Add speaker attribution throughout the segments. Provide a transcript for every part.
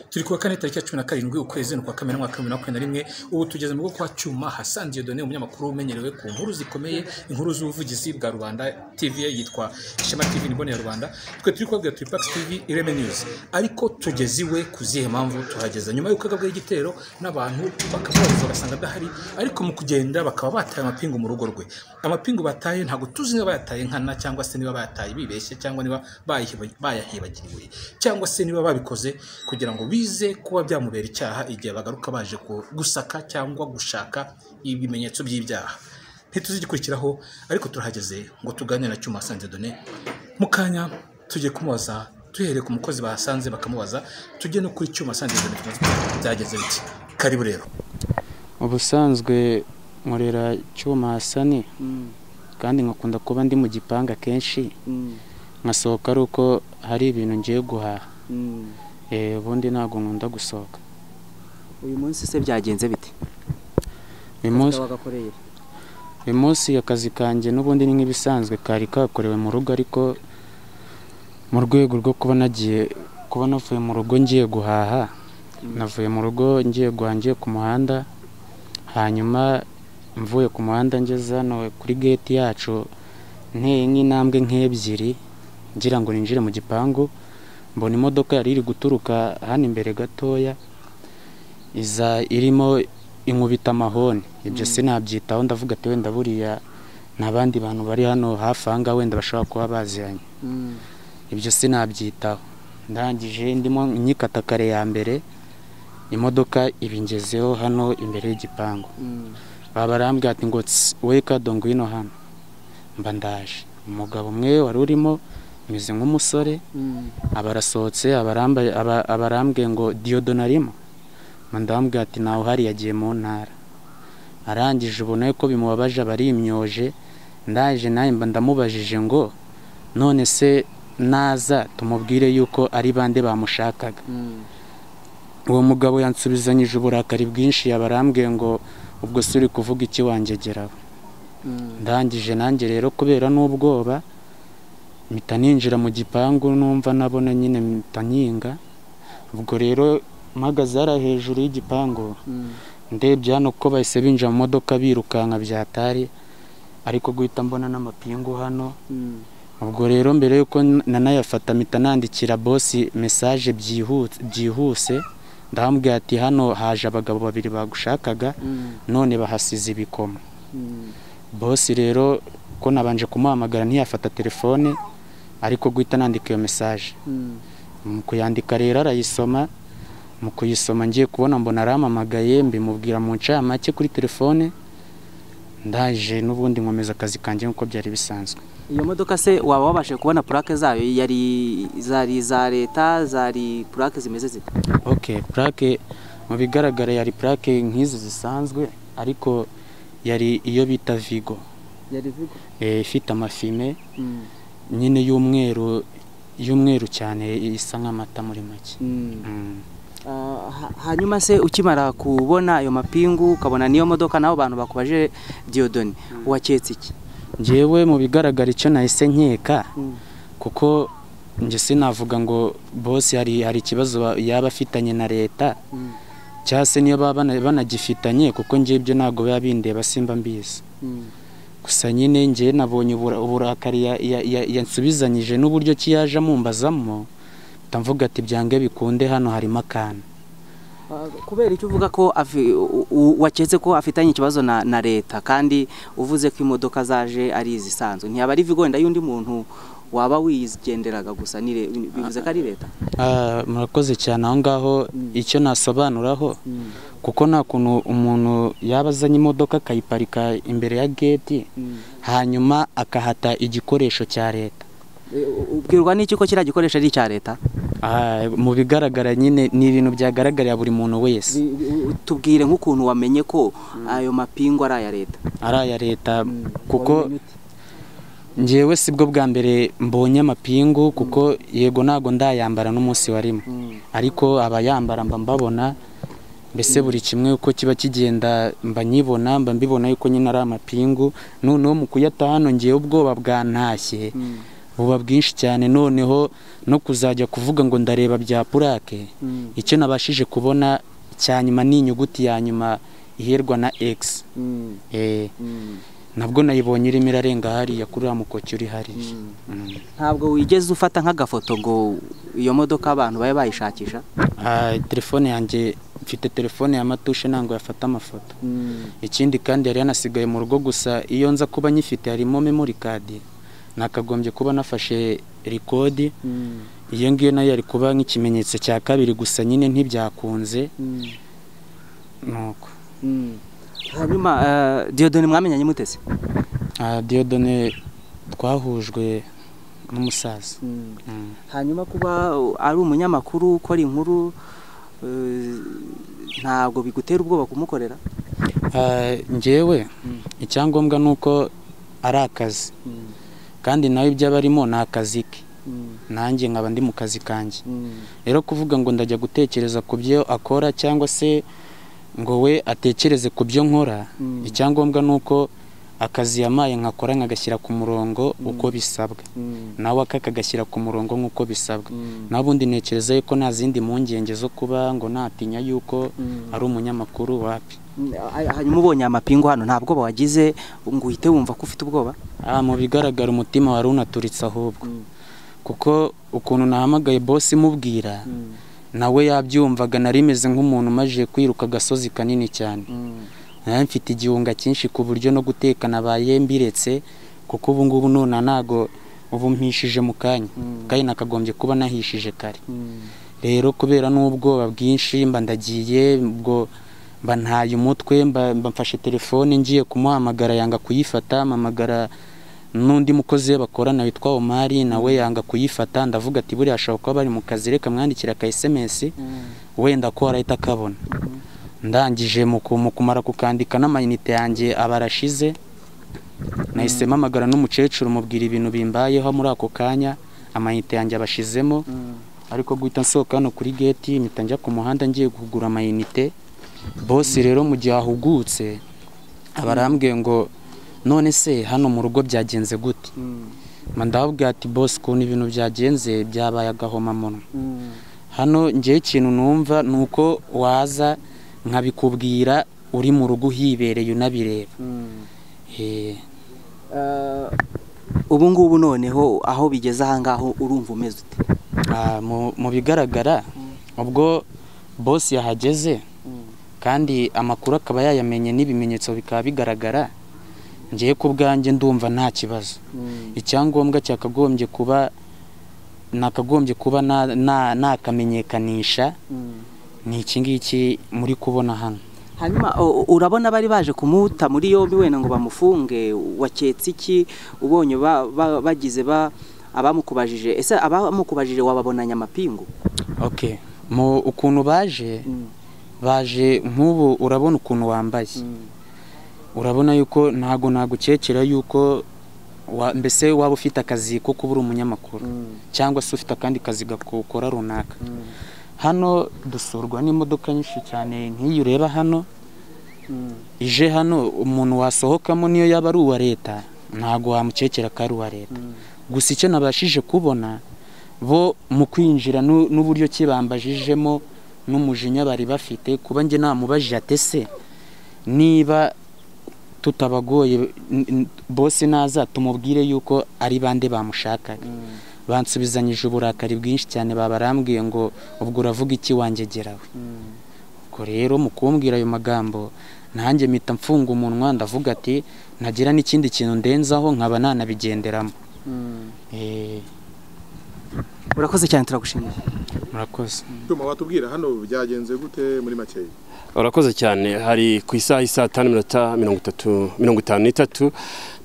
Speaker 1: Turi kuwa kane tariki ya 17 ukwezi kwa Kamena mwaka 2021. Ubu tugeze mu rugo kwa Cyuma Hassan Dieudonné, umunyamakuru umenyerewe ku nkuru zikomeye, inkuru z'ubuvugizi bwa Rubanda TV yitwa Ishema TV ni ya Rubanda. Twe turi kubabwira turi Pax TV Ireme News, ariko tugeze iwe ku zihe mpamvu? Tuhageze nyuma y'uko agabwa igitero n'abantu bakamubaza basanga adahari, ariko mu kugenda bakaba bataye amapingu mu rugo rwe. Amapingu bataye ntabwo tuzi niba bayataye nkana, cyangwa se niba bayataye bibeshye, cyangwa niba bayahibagiriwe, cyangwa se niba babikoze kugira ngo bize kuba byamubera icyaha igihe bagaruka baje gusaka cyangwa gushaka ibimenyetso by'ibyaha. Ntituzigikurikiraho, ariko turahageze ngo tuganire na Cyuma Hassan Dieudonné. Mu kanya tugiye kumubaza, duhereye ku mukozi bahasanze bakamubaza, tujye no kuri Cyuma Hassan Dieudonné tumaze byageze biti. Karibu rero.
Speaker 2: Ubusanzwe nkorera Cyuma Hassan, kandi nkakunda kuba ndi mu gipanga kenshi, nkasohoka ari uko hari ibintu ngiye guhaha. Ubundi ntabwo nkunda gusohoka.
Speaker 3: Uyu munsi se byagenze bite?
Speaker 2: Uyu munsi akazi kanjye n'ubundi ni nk'ibisanzwe, kari kakorewe mu rugo, ariko mu rwego rwo kuba nagiye kuba navuye mu rugo ngiye guhaha, navuye mu rugo ngiye guhaha ngiye ku muhanda, hanyuma mvuye ku muhanda ngeze hano kuri gate yacu nteye nk'intambwe nk'ebyiri ngira ngo ninjire mu gipangu, mbona imodoka yari iri guturuka hano imbere gatoya iza irimo inkubita amahoni. Ibyo sinabyitaho, ndavuga ati wenda buriya nta bandi bantu bari hano hafi aha ngaha wenda bashobora kuba baziranye. Ibyo sinabyitaho, ndangije ndimo nyikata kare ya mbere, imodoka ibingezeho hano imbere y'igipangu. Barambwira ati ngo we kado ngwino hano, mba ndaje. Umugabo umwe wari urimo meze nk'umusore abarasohotse, abarambwiye ngo Dieudonné arimo, ndambwira ati nawe uhari yagiye mu ntara. Arangije ubona ko bimubabaje abarimyoje, ndaje nawe mba ndamubajije ngo none se naza tumubwire yuko ari bande bamushakaga. Uwo mugabo yansubizanyije uburakari bwinshi, yabarambwiye ngo ubwo se uri kuvuga iki wangegeraho. Ndangije nanjye rero kubera n'ubwoba mpita ninjira mu gipangu, numva nabona nyine mpita nkinga. Ubwo rero mpagaze hariya hejuru y'igipangu, ndebye hano ko bahise binjira mu modoka birukanka byatari, ariko guhita mbona n'amapingu hano. Ubwo rero mbere yuko nanayafata mpita nandikira bosi message byihuse, ndamubwira ati hano haje abagabo babiri bagushakaga none bahasize ibikoma. Bosi rero ko nabanje kumuhamagara ntiyafata telefone, ariko guhita nandika iyo message. Mu kuyandika rero arayisoma, mu kuyisoma ngiye kubona mbona arampamagaye, mbimubwira mu ncamake kuri telefone, ndaje n'ubundi nkomeza akazi kanjye nk'uko byari bisanzwe.
Speaker 3: Iyo modoka se waba wabashe kubona plaque zayo? Yari zari za leta, zari plaque zimeze zite?
Speaker 2: Okay, plaque mu bigaragara yari plaque nk'izi zisanzwe, ariko yari iyo bita Vigo.
Speaker 3: Yari Vigo?
Speaker 2: Ifite amafime nyine y'umweru, y'umweru cyane, isa nk'amata muri make.
Speaker 3: Hanyuma se ukimara kubona ayo mapingu ukabona niyo modoka nabo bantu bakubaje Dieudonné, waketse iki?
Speaker 2: Njyewe mu bigaragara icyo nahise nkeka, kuko nje sinavuga ngo boss hari ikibazo yaba afitanye na leta, cyangwa se niyo baba banagifitanye, kuko nje ibyo ntabwo biba bindeba simba mbizi. Gusa nyine nje nabonye uburakari yansubizanyije n'uburyo ki yaje amumbazamo, ndamvuga ati byange bikunde hano harimo akantu.
Speaker 3: Kubera icyo uvuga ko waketse ko afitanye ikibazo na leta, kandi uvuze ko imodoka zaje ari izisanzwe, ntiyaba ari Vigo wenda y'undi muntu waba wigenderaga gusa, bivuze ko ari leta?
Speaker 2: Murakoze cyane. Aho ngaho icyo nasobanuraho, kuko nta kuntu umuntu yaba azanye imodoka akayiparika imbere ya gate, hanyuma akahata igikoresho cya leta.
Speaker 3: Ubwirwa n'iki ko kiriya gikoresho ari icya leta?
Speaker 2: Mu bigaragara nyine ni ibintu byagaragarira buri muntu wese.
Speaker 3: Tubwire nk'ukuntu wamenye ko ayo mapingu ari aya leta.
Speaker 2: Ari aya leta kuko njyewe sibwo bwa mbere mbonye amapingu, kuko yego ntago ndayambara n'umunsi warimo, ariko abayambara mba mbabona, mbese buri kimwe uko kiba kigenda mba nyibona, mba mbibona yuko nyine ari amapingu. Noneho mu kuyata hano ngewe ubwoba bwantashye, Buba bwinshi cyane. Noneho no kuzajya kuvuga ngo ndareba bya purake, icyo nabashije kubona cya nyuma ni inyuguti ya nyuma iherwa na X. Nabwo nayibonye irimo irarenga hariya kuri uriya mukoki uri hariya.
Speaker 3: Ntabwo wigeze ufata nk'agafoto ngo iyo modoka abantu babe bayishakisha?
Speaker 2: Telefone yanjye, mfite telefone ya matushe, ntabwo yafata amafoto. Ikindi kandi yari yanasigaye mu rugo gusa, iyo nza kuba nyifite harimo memory card, nakagombye kuba nafashe record. Iyo ngiyo nayo yari kuba nk'ikimenyetso cya kabiri, gusa nyine ntibyakunze nuko.
Speaker 3: Hanyuma Dieudonné mwamenyanye mutese?
Speaker 2: Dieudonné twahujwe n'umusaza.
Speaker 3: Hanyuma kuba ari umunyamakuru ukora inkuru, ntabwo bigutera ubwoba kumukorera?
Speaker 2: Njyewe icyangombwa nuko ari akazi, kandi nawe ibyo abarimo ni akazi ke, nanjye nkaba ndi mu kazi kanjye. Rero kuvuga ngo ndajya gutekereza ku byo akora cyangwa se ngo we atekereze ku byo nkora, icyangombwa nuko akazi yamaye nkakora nkagashyira ku murongo uko bisabwa, nawe akagashyira ku murongo nk'uko bisabwa. Nabundi ntekereza yuko nta zindi mpungenge zo kuba ngo natinya yuko ari umunyamakuru wapi.
Speaker 3: Hanyuma ubonye amapingu hano, nta bwoba wagize ngo uhite wumva ko ufite ubwoba?
Speaker 2: Mu bigaragara umutima wari unaturitse ahubwo, kuko ukuntu nahamagaye boss mubwira nawe yabyumvaga, nari meze nk'umuntu umaze kwiruka agasozi kanini cyane. Nari mfite igihunga cyinshi ku buryo no guteka nabaye mbiretse, kuko ubu ngubu none ntago ubu mpishije mu kanya, kandi nakagombye kuba nahishije kare. Rero kubera n'ubwoba bwinshi mba ndagiye, ubwo mba ntaye umutwe, mba mfashe telefone ngiye kumuhamagara yanga kuyifata, mpamagara n'undi mukozi we bakorana witwa Omari, nawe yanga kuyifata. Ndavuga ati buriya ashobora kuba bari mu kazi, reka mwandikira ka SMS wenda ko arahita akabona. Ndangije mu kumara kukandika n'amayinite yanjye abarashize, nahise mpamagara n'umukecuru mubwira ibintu bimbayeho muri ako kanya, amayinite yanjye abashizemo. Ariko guhita nsohoka hano kuri gate mpita njya ku muhanda ngiye kugura amayinite. Boss rero mu gihe ahugutse abarambwiye ngo none se hano mu rugo byagenze gute? Ndababwira ati boss ukuntu ibintu byagenze byabaye agahomamunwa. Hano ngiye ikintu numva nuko waza nkabikubwira uri mu rugo uhibereye unabireba.
Speaker 3: Ubu ngubu noneho aho bigeze aha ngaho urumva umeze ute?
Speaker 2: Mu bigaragara ubwo boss yahageze kandi amakuru akaba yayamenye n'ibimenyetso bikaba bigaragara, ngiye ku bwanjye ndumva nta kibazo. Icyangombwa cyakagombye kuba nakagombye kuba nakamenyekanisha ni iki ngiki muri kubona hano.
Speaker 3: Hanyuma urabona bari baje kumuta muri yombi wenda ngo bamufunge, waketse iki ubonye bagize abamukubajije? Ese abamukubajije wababonanye amapingu?
Speaker 2: Okay, mu ukuntu baje baje nk'ubu urabona ukuntu wambaye, urabona yuko ntago nagukekera yuko mbese waba ufite akazi ko kuba uri umunyamakuru cyangwa se ufite akandi kazi gakora runaka. Hano dusurwa n'imodoka nyinshi cyane nk'iyi ureba hano, ije hano umuntu wasohokamo niyo yaba ari uwa leta ntago wamukekera ko ari uwa leta. Gusa icyo nabashije kubona bo mu kwinjira n'uburyo kibambajijemo n'umujinya bari bafite, kuba nge namubajije atese niba tutabagoye boss naza tumubwire yuko ari bande bamushakaga. Bansubizanyije uburakari bwinshi cyane, babarambwiye ngo ubwo uravuga iki wangegerawe. Ubwo rero mu kumbwira ayo magambo nanjye mpita mfunga umunwa, ndavuga ati ntagira n'ikindi kintu ndenzaho nkaba nanabigenderamo.
Speaker 3: Urakoze cyane, turagushimiye.
Speaker 2: Murakoze.
Speaker 4: Cyuma, watubwira hano byagenze gute muri makeya?
Speaker 5: Urakoze cyane. Hari ku isaha isa 5:53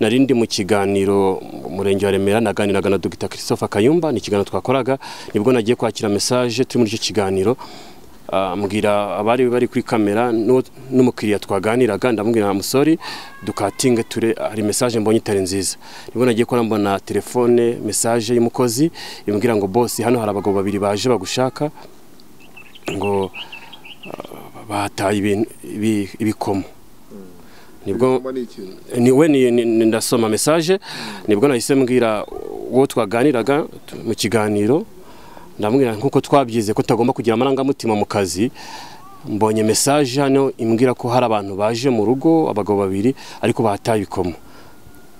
Speaker 5: narindi mu kiganiro mu murenge wa Remera, naganiraga na Dr. Christopher Kayumba, ni ikiganiro twakoraga, nibwo nagiye kwakira message turi muri icyo kiganiro. Ambwira abari bari kuri kamera n'umukiriya twaganiraga, ndamubwira musori dukatinge ture, hari message mbonye itari nziza. Nibwo nagiye ko mbona telefone message y'umukozi imbwira ngo boss hano hari abagabo babiri baje bagushaka ngo bataye ibikomo. Nibwo niwe ndasoma message, nibwo nahise mbwira uwo twaganiraga mu kiganiro, ndamubwira nkuko twabyize ko tagomba kugira amarangamutima mu kazi. Mbonye message hano imbwira ko hari abantu baje mu rugo, abagabo babiri, ariko bahataye ibikomo.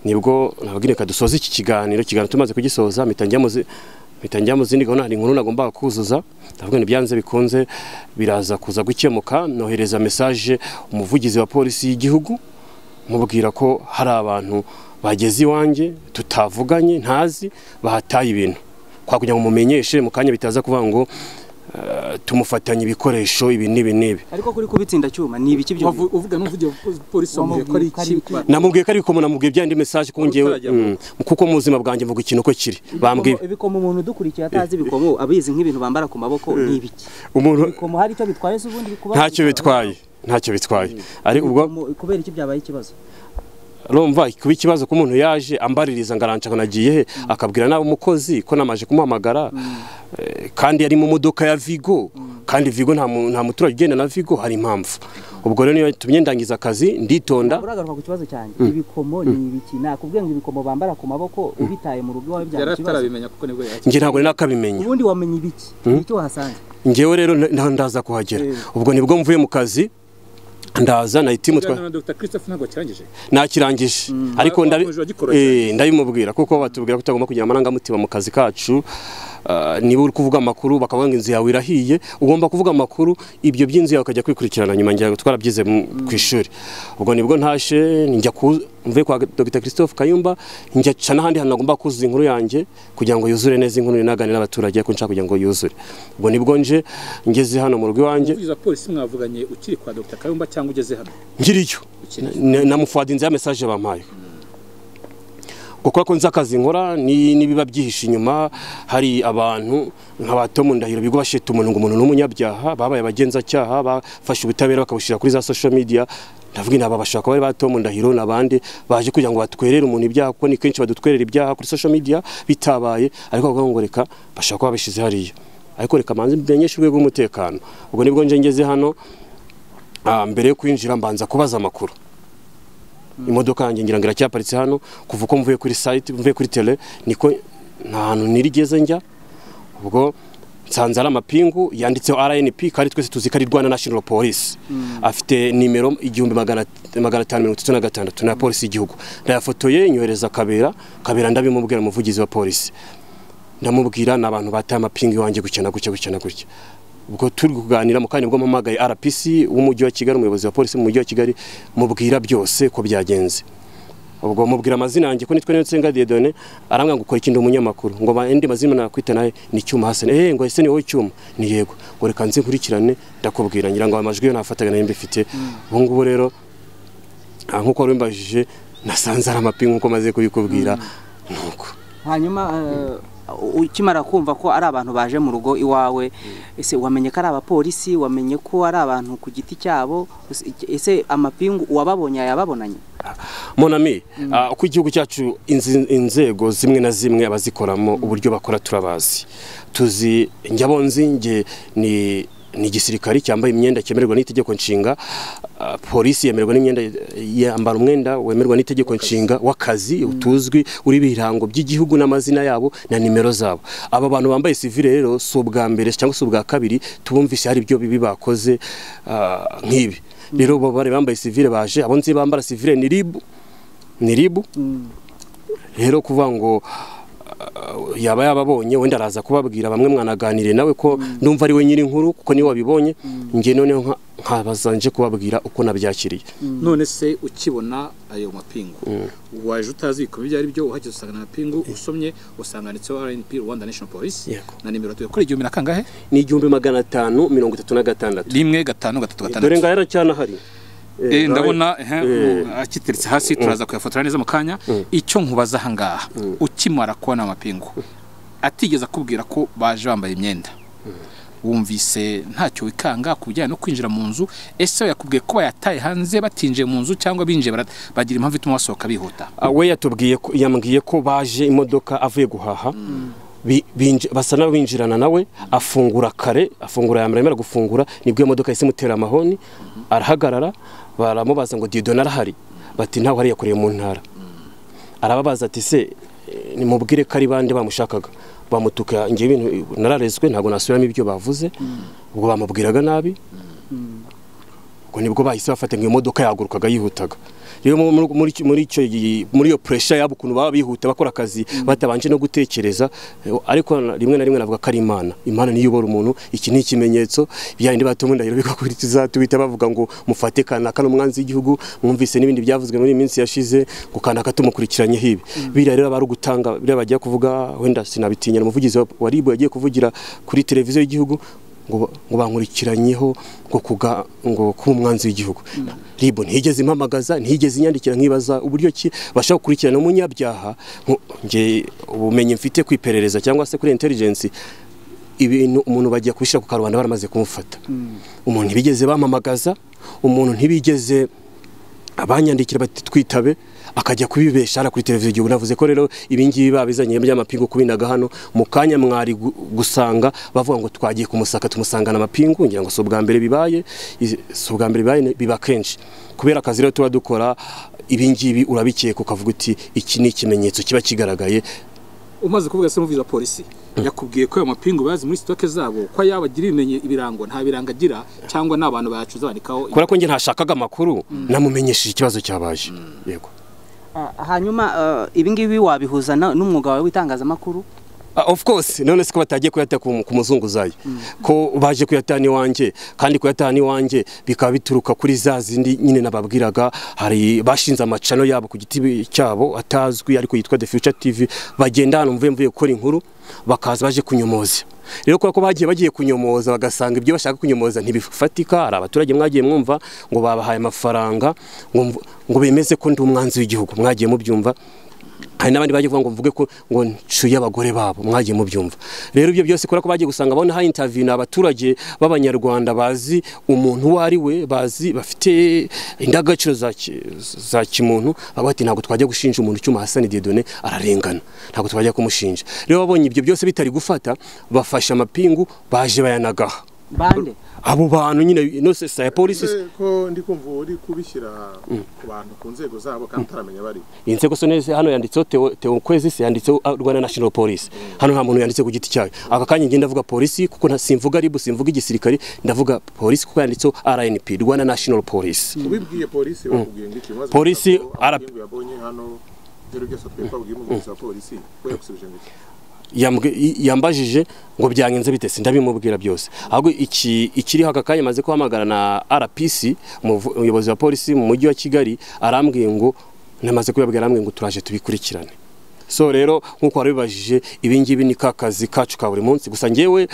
Speaker 5: Nibwo nababwira reka dusoze iki kiganiro. Ikiganiro tumaze kugisoza mpita njya mu zindi gahunda, hari inkuru nagombaga kuzuza. Ndavuga nti byanze bikunze biraza kuza gukemuka. Nohereza message umuvugizi wa polisi y'igihugu, mubwira ko hari abantu bageze iwanjye tutavuganye ntazi bahataye ibintu, kwa kugira ngo mumenyeshe mu kanya bitaza kuvuga ngo tumufatanye ibikoresho ibi n'ibi n'ibi.
Speaker 3: Ariko kuri kubitsinda Cyuma ni ibiki byo
Speaker 1: uvuga n'uvugiye polisi wamubwiye ko ari iki?
Speaker 5: Namubwiye ko ari ibikomo, namubwiye byandi message ko ngewe kuko mu buzima bwanjye mvuga ikintu ko kiri. Bambwiye
Speaker 3: ibikomo, umuntu dukurikiye atazi ibikomo abizi nk'ibintu bambara ku maboko ni ibiki?
Speaker 5: Umuntu
Speaker 3: ibikomo hari icyo bitwaye se ubundi bikuba?
Speaker 5: Ntacyo bitwaye, ntacyo bitwaye. Ari ubwo
Speaker 3: kubera iki byabaye ikibazo?
Speaker 5: Urumva kuba ikibazo ko umuntu yaje ambaririza ngaranca ko nagiye he, akabwira nabo umukozi ko namaje kumuhamagara, kandi yari mu modoka ya Vigo, kandi Vigo nta muturage ugenda na Vigo, hari impamvu. Ubwo rero niyo tumye ndangiza akazi nditonda.
Speaker 3: Uragaruka ku kibazo cyanjye, ibikomo ni ibiki? Nakubwiye ngo ibikomo bambara ku maboko ubitaye mu rugo iwawe byaba ikibazo.
Speaker 1: Yaratarabimenya kuko nibwo yakira.
Speaker 5: Nge ntabwo nakabimenya.
Speaker 3: Ubundi wamenye ibiki? Icyo wahasanze?
Speaker 5: Ngewe rero ndaza kuhagera. Ubwo nibwo mvuye mu kazi ndaza na itimu twa
Speaker 1: Dr. Christophe ntabwo kirangije.
Speaker 5: Nakirangije. Ariko ndabimubwira kuko batubwira ko tugomba kugira amarangamutima mu kazi kacu. Niba uri kuvuga amakuru bakavuga ngo inzu yawe irahiye, ugomba kuvuga amakuru, ibyo by'inzu yawe ukajya kwikurikirana nyuma. Ngira twarabyize ku ishuri. Ubwo nibwo ntashe njya mvuye kwa Dr. Christophe Kayumba, njya ca n'ahandi hantu nagomba kuzuza inkuru yanjye kugira ngo yuzure neza inkuru naganira n'abaturage ko nshaka kugira ngo yuzure. Ubwo nibwo nje ngeze hano mu rugo iwanjye.
Speaker 1: Umuvugizi wa polisi mwavuganye ukiri kwa Dr. Kayumba cyangwa ugeze hano?
Speaker 5: Nkiriyo namufuadinze ya message bampaye. Kuko ko nzi akazi nkora nibiba byihishe inyuma, hari abantu nka Tom Ndahiro bigo basheta umuntu ngo umuntu n'umunyabyaha, babaye abagenzacyaha bafashe ubutabera bakabushyira kuri za social media. Ndavuga inaba bashaka bari ba Tom Ndahiro nabandi baje kugira ngo batwerere umuntu ibyaha, kuko ni kenshi badutwerera ibyaha kuri social media bitabaye, ariko bavuga ngo reka bashaka kuba babishize hariya, ariko reka manze mbenyeshe urwego rw'umutekano. Ubwo nibwo nje ngeze hano, mbere yo kwinjira mbanza kubaza amakuru. Imodoka yanjye ngira ngo iracyaparitse hano kuva uko mvuye kuri site, mvuye kuri tele, niko nta hantu nirigeze njya. Ubwo nsanze ari amapingu yanditseho RNP, kandi twese tuzi ko ari Rwanda National Police. Afite nimero 1536 na polisi y'igihugu. Ndayafotoye nyohereza Kabera, Kabera ndabimubwira umuvugizi wa polisi. Ndamubwira n'abantu bataye amapingu iwanjye gutya na gutya gutya na gutya. Ubwo turi kuganira mu kanya bwo mpamagaye RPC w'umujyi wa Kigali, umuyobozi wa polisi mu mujyi wa Kigali, mubwira byose ko byagenze. Ubwo mubwira amazina yanjye ko nitwe Niyonsenga Dieudonné, arambwira ngo ukora ikindi umunyamakuru, ngo andi mazina nakwita naye ni Cyuma Hassan. Ngo ese ni wowe Cyuma? Ni yego. Ngo reka nze nkurikirane ndakubwira, ngira ngo amajwi yo nafataga nayo mbifite. Ubu ngubu rero nkuko wari umbajije nasanze ari amapingu nkuko maze kubikubwira nuko.
Speaker 3: Hanyuma ukimara kumva ko ari abantu baje mu rugo iwawe, ese wamenye ko ari abapolisi, wamenye ko ari abantu ku giti cyabo, ese amapingu wababonye yababonanye?
Speaker 5: Mon ami, uko igihugu cyacu inzego zimwe na zimwe abazikoramo uburyo bakora turabazi. Tuzi njyabonzi nge ni igisirikari cyambaye imyenda cyemererwa n'itegeko nshinga, polisi yemererwa n'imyenda yambara umwenda wemererwa n'itegeko nshinga w'akazi utuzwi uri birango by'igihugu n'amazina yabo na nimero zabo. Aba bantu bambaye civil rero si ubwa mbere cyangwa si ubwa kabiri tubumvise hari ibyo bibi bakoze nk'ibi. Rero bo bari bambaye civil baje, abo nzi bambara civil ni RIB, ni RIB. Rero kuvuga ngo yaba yababonye wenda araza kubabwira bamwe mwanaganire nawe ko ndumva ari we nyiri inkuru kuko niwe wabibonye. Nge noneho nkabazanje kubabwira uko nabyakiriye.
Speaker 1: None se ukibona ayo mapingu waje utazi ko ibyo ari byo, uhageze usanga amapingu usomye usanga handitseho RNP Rwanda National Police na nimero tuye kuri 1000 na kangahe?
Speaker 5: Ni 1536
Speaker 1: 1536.
Speaker 5: Dore ngaya aracyana hari.
Speaker 1: Ndabona akiteretse hasi, turaza kuyafotora neza mu kanya. Icyo nkubaza aha ngaha, ukimara kubona amapingu atigeze akubwira ko baje bambaye imyenda, wumvise ntacyo wikanga ku bijyanye no kwinjira mu nzu? Ese yakubwiye ko bayataye hanze batinjiye mu nzu cyangwa binjiye bagira impamvu ituma basohoka bihuta?
Speaker 5: We yatubwiye ko yambwiye ko baje imodoka avuye guhaha, basa n'abinjirana nawe, afungura kare, afungura yamara gufungura nibwo iyo modoka yahise imutera amahoni, arahagarara. Baramubaza ngo Dieudonné arahari? Bati ntawe hari, yakoreye mu ntara. Arababaza ati se nimubwire ko ari bande bamushakaga, bamutuka. Ngiye ibintu nararezwe, ntabwo nasubiramo ibyo bavuze. Ubwo bamubwiraga nabi, ubwo nibwo bahise bafata ngo imodoka yahagurukaga yihutaga. Rero muri iyo pressure yabo, ukuntu baba bihuta bakora akazi batabanje no gutekereza, ariko rimwe na rimwe navuga ko ari Imana. Imana niyo iyobora umuntu. Iki ni ikimenyetso byandi batuma Ndahiro bigakuri tuzatubita bavuga ngo mufate kanaka n'umwanzi w'igihugu. Mwumvise n'ibindi byavuzwe muri iyi minsi yashize ngo kanaka tumukurikiranye hibi. Biriya rero bari gutanga, biriya bagiye kuvuga, wenda sinabitinya, umuvugizi wa RIB yagiye kuvugira kuri televiziyo y'igihugu ngo bankurikiranyeho ngo kuga ngo kuba umwanzi w'igihugu. RIB ntiyigeze impamagaza, ntiyigeze inyandikira, nkibaza uburyo ki bashaka gukurikirana umunyabyaha. Nge ubumenyi mfite kwiperereza cyangwa se kuri intelligence, ibintu umuntu bagiye kubishyira ku karubanda baramaze kumufata. Umuntu ntibigeze bampamagaza, umuntu ntibigeze abanyandikira bati twitabe, akajya kubibesha ara kuri televiziyo y'igihugu. Navuze ko rero ibi ngibi babizanye by'amapingu kubinaga hano mu kanya, mwari gusanga bavuga ngo twagiye kumusaka tumusangana amapingu. Ngira ngo si ubwa mbere bibaye, si ubwa mbere bibaye, biba kenshi. Kubera akazi rero tuba dukora, ibi ngibi urabikeka ukavuga uti iki ni ikimenyetso kiba kigaragaye.
Speaker 1: Umaze kuvuga se umuvugizi wa polisi yakubwiye ko ayo mapingu bazi muri stoke zabo, ko yaba agira ibimenye ibirango, nta birango agira, cyangwa n'abantu bayacuza bandikaho?
Speaker 5: Kubera ko njye ntashakaga amakuru, namumenyesheje ikibazo cyabaje. Yego.
Speaker 3: Hanyuma ibi ngibi wabihuza n'umwuga wawe w'itangazamakuru?
Speaker 5: Of course, none siko batagiye kuyata ku muzunguzayi, ko baje kuyatana iwanjye, kandi kuyatana iwanjye bikaba bituruka kuri za zindi nyine nababwiraga. Hari bashinze amacano yabo ku giti cyabo atazwi ariko yitwa The Future TV, bagenda hano mvuye gukora inkuru bakaza baje kunyomoza. Rero kubera ko bagiye kunyomoza bagasanga ibyo bashaka kunyomoza ntibifatika, hari abaturage mwagiye mwumva ngo babahaye amafaranga ngo bemeze ko ndi umwanzi w'igihugu, mwagiye mubyumva. Hari n'abandi bagiye kuvuga ngo mvuge ko ngo ncuye abagore babo, mwagiye mubyumva. Rero ibyo byose kubera ko bagiye gusanga babona ha interview n'abaturage b'abanyarwanda bazi umuntu uwo ari we, bazi bafite indangagaciro za kimuntu, bavuga ati ntabwo twajya gushinja umuntu Cyuma Hassan Dieudonné, ararengana, ntabwo twajya kumushinja. Rero babonye ibyo byose bitari gufata, bafashe amapingu baje bayanagaha.
Speaker 3: Bande
Speaker 5: abo bantu nyine no se ya polisi
Speaker 4: ko ndi kumva uri kubishyira ku bantu ku nzego zabo kandi utaramenya bari.
Speaker 5: Inzego so neza hano yanditseho Theo Kwezi, se yanditseho Rwanda National Police. Hano nta muntu yanditse ku giti cyayo. Aka kanya ngenda ndavuga polisi kuko nta simvuga RIB, simvuga igisirikari, ndavuga polisi kuko yanditseho RNP, Rwanda National Police.
Speaker 4: Ubibwiye polisi bakubwiye ngo iki maze
Speaker 5: polisi
Speaker 4: yabonye hano rero byose twebwe umuvugizi wa polisi we yakusubije ngo iki?
Speaker 5: Yambajije ngo byangenze bite, sindabimubwira byose. Ahubwo ikiri haka kanya maze kuhamagara na RPC, umuyobozi wa polisi mu mujyi wa Kigali, arambwiye ngo namaze kubabwira, arambwiye ngo turaje tubikurikirane. So rero nkuko warabibajije, ibi ngibi ni kakazi kacu ka buri munsi. Gusa ngewe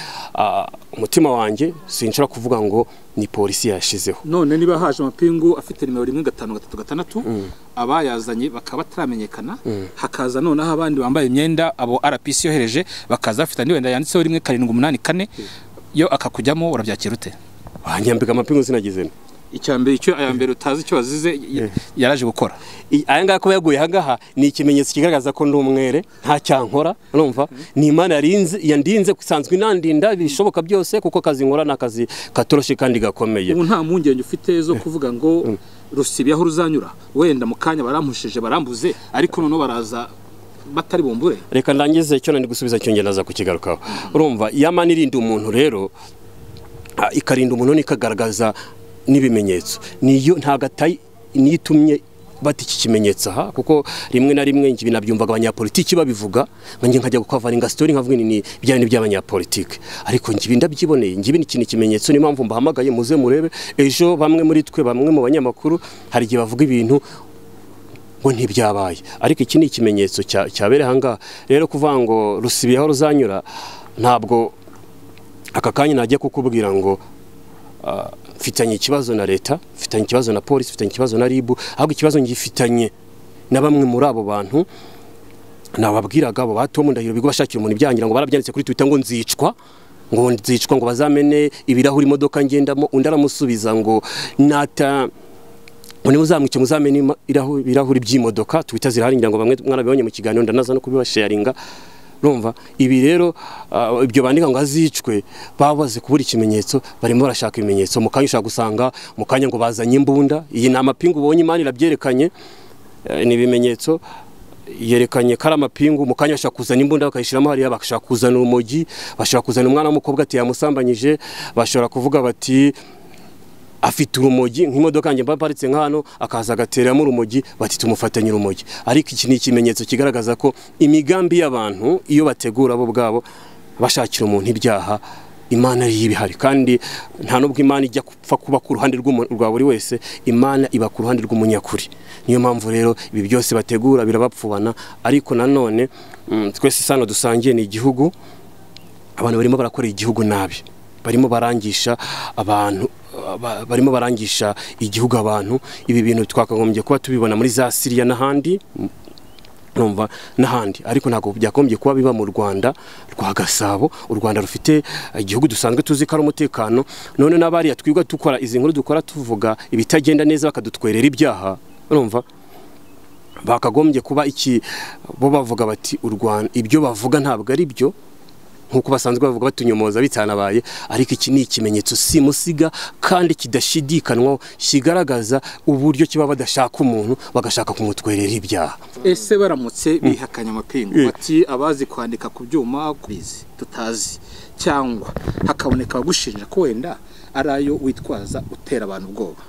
Speaker 5: umutima wanjye sinshobora kuvuga ngo ni polisi yashizeho.
Speaker 1: None niba haje amapingu afite nimero 1 5 3 6 abayazanye bakaba bataramenyekana, hakaza noneho abandi bambaye imyenda abo RPC yohereje bakaza bafite andi wenda yanditseho 1 7 8 4, yo akakujyamo, urabyakira ute?
Speaker 5: Nyambika amapingu sinagize.
Speaker 1: Icyambere icyo aya mbere utazi icyo wazize yaraje gukora.
Speaker 5: Aya ngaya ko yaguye aha ngaha ni ikimenyetso kigaragaza ko ndi umwere, nta cyankora, urumva? Ni Imana yarinze yandinze kusanzwe inandinda bishoboka byose, kuko kazi nkora nakazi katoroshe kandi gakomeye.
Speaker 1: Ubu nta mpungenge ufite zo kuvuga ngo rusibi aho ruzanyura, wenda mu kanya barampushije barambuze, ariko noneho baraza batari bumbure?
Speaker 5: Reka ndangize icyo nandi gusubiza cyongera naza kukigarukaho. Urumva, Imana irinda umuntu rero, ikarinda umuntu nikagaragaza n'ibimenyetso. Niyo ntagatayi nitumye bati iki kimenyetso aha, kuko rimwe na rimwe ngi binabyumvaga abanyapolitiki babivuga, nkanjye nkajya gukavaringa story nkavuga ni byane by'abanyapolitiki, ariko ngi ndabyiboneye, ngi ni ikintu kimenyetso. Ni impamvu mbahamagaye muze murebe. Ejo bamwe muri twe, bamwe mu banyamakuru hari igihe bavuga ibintu ngo ntibyabaye, ariko iki ni ikimenyetso cyabere aha ngaha. Rero kuvuga ngo rusibiye aho ruzanyura, ntabwo aka kanya najya kukubwira ngo mfitanye ikibazo na leta, mfitanye ikibazo na polisi, mfitanye ikibazo na RIB, ahubwo ikibazo ngifitanye na bamwe muri abo bantu nababwiraga abo batomu Ndahiro bigo bashakira umuntu ibyangira ngo barabyanditse kuri Twitter ngo nzicwa, ngo bazamene ibirahuri imodoka ngendamo. Undi aramusubiza ngo nata ngo nimuzamwice muzamene ibirahuri by'imodoka. Twitter zirahari, ngira ngo bamwe mwarabibonye mu kiganiro, ndanaza no kubibasharinga. Urumva ibi rero ibyo bandika ngo azicwe, babaze kubura ikimenyetso, barimo barashaka ibimenyetso. Mu kanya ushaka gusanga mu kanya ngo bazanye imbunda. Iyi ni amapingu ubonye, Imana irabyerekanye, ni ibimenyetso. Yerekanye ko ari amapingu, mu kanya bashaka kuzana imbunda bakayishyiramo hariya, bashaka kuzana urumogi, bashaka kuzana umwana w'umukobwa ati yamusambanyije, bashobora kuvuga bati afite urumogi, nk'imodoka yanjye mba paritse nk'hano akaza agateramo urumogi, bati tumufatanye urumogi. Ariko iki ni ikimenyetso kigaragaza ko imigambi y'abantu iyo bategura bo ubwabo bashakira umuntu ibyaha, Imana ariyo ibihari. Kandi nta nubwo Imana ijya gupfa kuba ku ruhande rwa buri wese, Imana iba ku ruhande rw'umunyakuri. Niyo mpamvu rero ibi byose bategura birabapfubana. Ariko nanone twese isano dusangiye ni igihugu. Abantu barimo barakora igihugu nabi, barimo barangisha abantu, barimo barangisha igihugu abantu. Ibi bintu twakagombye kuba tubibona muri za Syria n'ahandi, numva n'ahandi, ariko ntabwo byagombye kuba biba mu Rwanda rwa Gasabo, u Rwanda rufite igihugu dusanzwe tuzi ko ari umutekano. None n'abariya twigwa dukora izi nkuru dukora tuvuga ibitagenda neza bakadutwerera ibyaha, urumva bakagombye kuba iki bo bavuga bati u Rwanda ibyo bavuga ntabwo ari byo, nkuko basanzwe bavuga batunyomoza bitanabaye. Ariko iki ni ikimenyetso simusiga kandi kidashidikanwaho kigaragaza uburyo kiba badashaka umuntu bagashaka kumutwerera ibyaha.
Speaker 1: Ese baramutse bihakanya amapingu bati abazi kwandika ku byuma bizi tutazi, cyangwa hakaboneka abagushinja ko wenda ari ayo witwaza utera abantu ubwoba,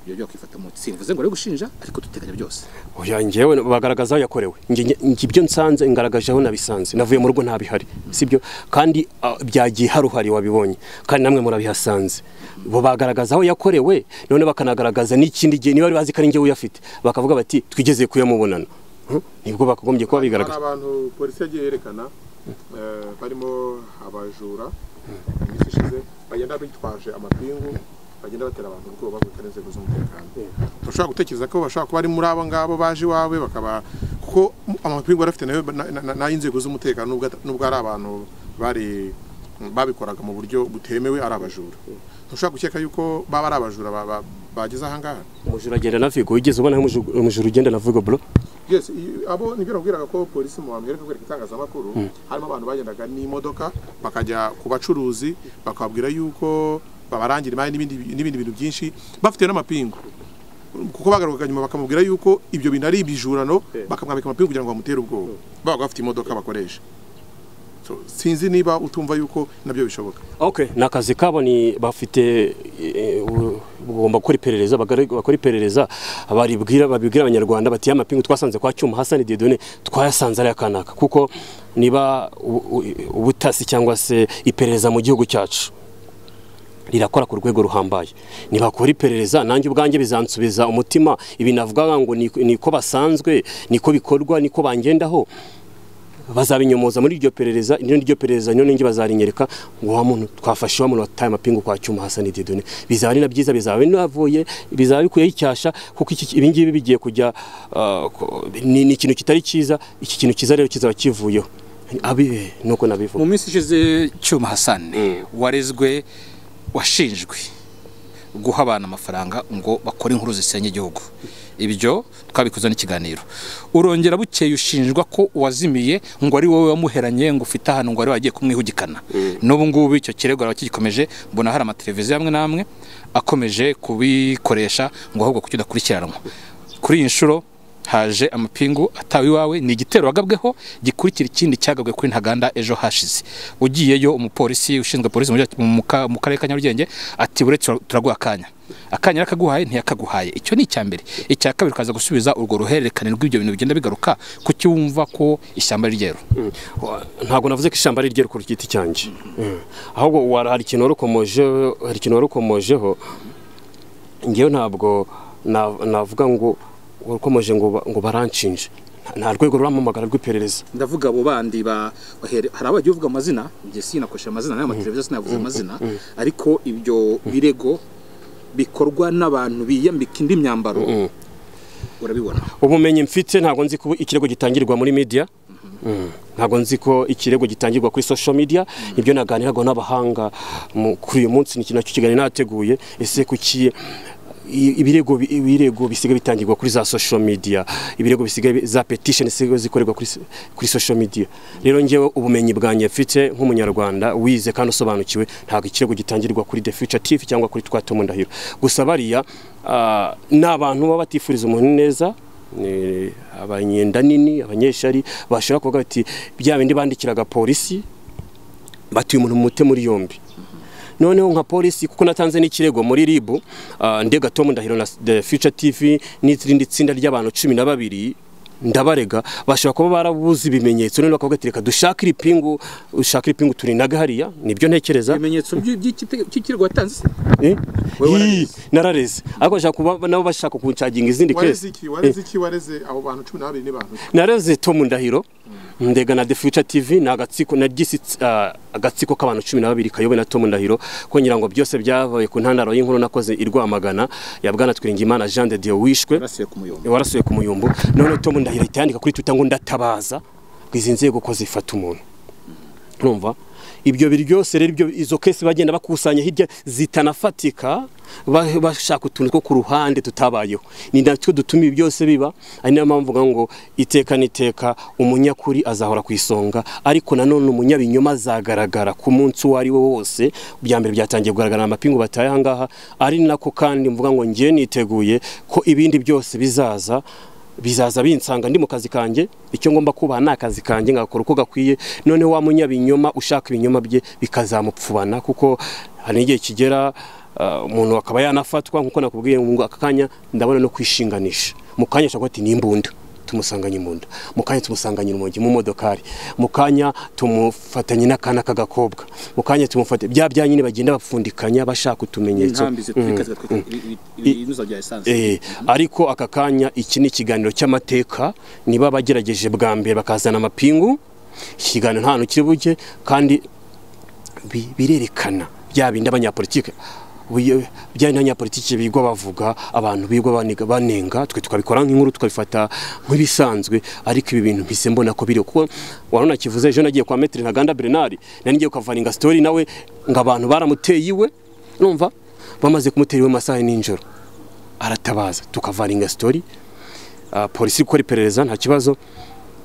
Speaker 1: ibyo byo kwifata mu simvuze ngo ari gushinja, ariko duteganya byose.
Speaker 5: Oya, njyewe bagaragaza aho yakorewe, njye ibyo nsanze ngaragaje aho nabisanze, navuye mu rugo ntabihari, sibyo? Kandi byagiye haruhari wabibonye, kandi namwe murabihasanze. Bo bagaragaza aho yakorewe, none bakanagaragaza n'ikindi gihe niba bazi ko ari njye uyafite, bakavuga bati twigeze kuyamubonana. Nibwo bakagombye kuba bigaragaza.
Speaker 4: Hari abantu polisi yagiye yerekana barimo abajura iminsi ishize bagenda bitwaje amapingu, bagenda batera abantu ubwoba bavuga inzego z'umutekano. Ushobora gutekereza ko bashobora kuba ari muri abo ngabo baje iwawe, bakaba kuko amapingu barafite nayo n'ay'inzego z'umutekano, nubwo ari abantu bari babikoraga mu buryo butemewe ari abajura. Ushobora gukeka yuko baba ari abajura bageze aha ngaha.
Speaker 5: Umujura agenda na Vigo, wigeze ubona umujura ugenda na Vigo bro?
Speaker 4: Yes, abo nibyo nabwiraga ko polisi mu bantu yereka kwereka itangazamakuru, harimo abantu bagendaga n'imodoka bakajya ku bacuruzi bakababwira yuko babarangira imari n'ibindi bintu byinshi bafite n'amapingu, kuko bagaruka nyuma bakamubwira yuko ibyo bintu ari ibijurano, bakamwambika amapingu kugira ngo bamutere ubwoba, babaga bafite imodoka bakoresha. So sinzi niba utumva yuko nabyo bishoboka.
Speaker 5: Okay, nakazi kabo ni bafite bugomba gukora iperereza, bakora iperereza baribwira babibwira abanyarwanda bati amapingu twasanze kwa Cyuma Hassan Dieudonné twayasanze ari akanaka, kuko niba ubutasi cyangwa se iperereza mu gihugu cyacu rirakora ku rwego ruhambaye, nibakora iperereza nanjye ubwanjye bizansubiza umutima. Ibi navuga ngo niko basanzwe, niko bikorwa, niko bangendaho, bazabinyomoza muri iryo perereza. Iryo perereza none nge bazarinyereka ngo wa muntu twafashe wa muntu wataye amapingu kwa Cyuma Hassan Dieudonné. Bizaba ari na byiza, bizaba binavuye, bizaba bikuye icyasha, kuko ibi ngibi bigiye kujya ni ikintu kitari cyiza. Iki kintu cyiza rero kizaba kivuyeho abibe nuko nabivuga.
Speaker 1: Mu minsi ishize Cyuma Hassan warezwe, washinjwe guha abantu amafaranga ngo bakore inkuru zisenya igihugu, ibyo twabikoze n'ikiganiro. Urongera bukeye ushinjwa ko wazimiye ngo ari wowe wamuheranye, ngo ufite ahantu ngo ari wagiye kumwihugikana. N'ubu ngubu icyo kirego arabakigikomeje, mbona hari amateleviziyo amwe n'amwe akomeje kubikoresha ngo ahubwo kuki udakurikiranwa. Kuri iyi nshuro haje amapingu atawe iwawe, ni igitero wagabweho gikurikira ikindi cyagabwe kuri Ntaganda ejo hashize. Ugiyeyo umupolisi ushinzwe polisi mu karere ka Nyarugenge ati buretse turaguha akanya, akanya yakaguhaye ntiyakaguhaye. Icyo ni icya mbere. Icya kabiri ukaza gusubiza urwo ruhererekane rw'ibyo bintu bigenda bigaruka, kuki wumva ko ishyamba ari ryeru?
Speaker 5: Ntabwo navuze ko ishyamba ari ryeru ku giti cyanjye, ahubwo hari ikintu warukomojeho, hari ikintu warukomojeho. Ngewe ntabwo navuga ngo warukomoje ngo baranshinje, nta rwego ruramamagara rw'iperereza.
Speaker 1: Ndavuga abo bandi hari abagiye uvuga amazina, njye sinakoresha amazina n'aya mateleviziyo sinavuze amazina, ariko ibyo birego bikorwa n'abantu biyambika indi myambaro urabibona.
Speaker 5: Ubumenyi mfite ntabwo nzi ko ikirego gitangirwa muri media, ntabwo nzi ko ikirego gitangirwa kuri social media. Ibyo naganiraga n'abahanga kuri uyu munsi ni nacyo kiganiro nateguye. Ese kuki ibirego bisigaye bitangirwa kuri za social media, ibirego bisigaye za petition zisigaye zikorerwa kuri social media? Rero ngewe ubumenyi bwanjye mfite nk'umunyarwanda wize kandi usobanukiwe, ntabwo ikirego gitangirwa kuri The Future TV cyangwa kuri Twatomo Ndahiro. Gusa bariya ni abantu baba batifuriza umuntu neza, Abanyenda nini, abanyeshari bashobora kuvuga bati bya bindi bandikiraga polisi batuye umuntu mute muri yombi. Noneho nka polisi, kuko natanze n'ikirego muri RIB, ndega Tom Ndahiro na The Future TV n'irindi tsinda ry'abantu 12 ndabarega, bashobora kuba barabuze ibimenyetso, none bakavuga ati reka dushake iripingu, ushaka iripingu turinaga hariya. Nibyo ntekereza.
Speaker 1: Ibimenyetso by'ikirego watanze?
Speaker 5: Narareze, ariko bashaka kuba nabo bashaka kuncaginga izindi
Speaker 4: case. Wareze iki? Wareze abo bantu 12 ni bantu?
Speaker 5: Nareze Tom Ndahiro, ndega na The Future TV na agatsiko na gisi, agatsiko k'abantu 12 kayobe na Tom Ndahiro, ko ngira ngo byose byabaye ku ntandaro y'inkuru nakoze irwamagana ya Bwana Twiringimana Jean de Dieu wishwe warasuye ku Muyumbu. None Tom Ndahiro itandika kuri Twitter ngo ndatabaza izi nzego ko zifata umuntu. Urumva ibyo biri byose rero, ibyo izo case bagenda bakusanya hirya zitanafatika, bashaka utuntu two ku ruhande tutabayeho, ni natwe dutuma ibi byose biba. Ari nayo mpamvu mvuga ngo iteka n'iteka umunyakuri azahora ku isonga, ariko nanone umunyabinyoma azagaragara ku munsi uwo ari wo wose. Bya mbere byatangiye kugaragara amapingu bataye aha ngaha, ari nako kandi mvuga ngo ngiye niteguye ko ibindi byose bizaza binsanga ndi mu kazi kanjye. Icyo ngomba kubaha ni akazi kanjye, ngakora uko gakwiye. Noneho wa munyabinyoma ushaka ibinyoma bye bikazamupfubana, kuko hari igihe kigera umuntu akaba yanafatwa. Nkuko nakubwiye ngo aka kanya ndabona no kwishinganisha, mu kanya ashaka ati nimbunda tumusanganye imbunda, mu kanya tumusanganye urumogi mu modokari, mu kanya tumufatanye n'akana k'agakobwa, mu kanya tumufate bya nyine bagenda bapfundikanya bashaka utumenyetso. Ariko aka kanya iki ni ikiganiro cy'amateka, niba bagerageje bwa mbere bakazana amapingu, ikiganiro nta hantu kiri bujye, kandi birerekana bya bindi abanyapolitike bya abanyapolitike bigwa bavuga, abantu bigwa banenga, twe tukabikora nk'inkuru tukabifata nk'ibisanzwe. Ariko ibi bintu mpise mbona ko biri, kuko warona kivuze ejo nagiye kwa Maître Ntaganda Bernard, nari ngiye kukavaringa story nawe ngo abantu baramuteye iwe, numva bamaze kumutera iwe masaha n'injoro aratabaza, tukavaringa story, polisi ikora iperereza nta kibazo.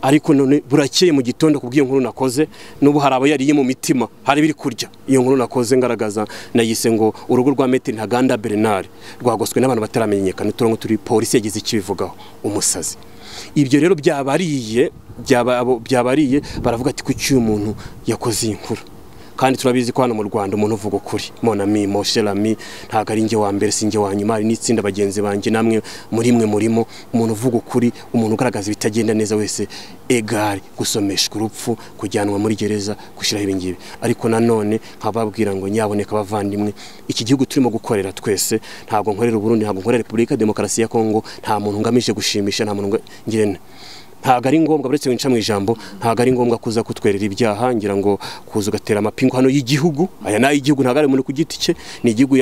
Speaker 5: Ariko none burakeye mu gitondo kubwiye nkuru nakoze, n'ubu hari abo yariye mu mitima, hari biri kurya iyo nkuru nakoze ngaragaza, nayise ngo urugo rwa Maître Ntaganda Bernard rwagoswe n'abantu bataramenyekana, turongo turi polisi yagize ikibivugaho umusazi. Ibyo rero byabariye baravuga ati kuki uyu muntu yakoze iyi nkuru, kandi turabizi ko hano mu Rwanda umuntu uvuga ukuri, mon ami, mon cher ami, ntago ari nge wa mbere singe wa nyuma, ari n'itsinda bagenzi banjye namwe muri mwe murimo, umuntu uvuga ukuri, umuntu ugaragaza ibitagenda neza wese egari gusomeshwa urupfu, kujyanwa muri gereza, gushiraho ibingibi. Ariko nanone nkababwira ngo nyaboneka bavandimwe, iki gihugu turimo gukorera twese, ntago nkorera Burundi, ntago nkorera Republika Demokarasi ya Kongo, nta muntu ngamije gushimisha, nta muntu ngirene. Ntago ari ngombwa, buretse winca mu ijambo, ntago ari ngombwa kuza kutwerera ibyaha, ngira ngo kuza ugatera amapingu hano y'igihugu. Aya nayo igihugu ntago ari umuntu ku giti cye, ni igihugu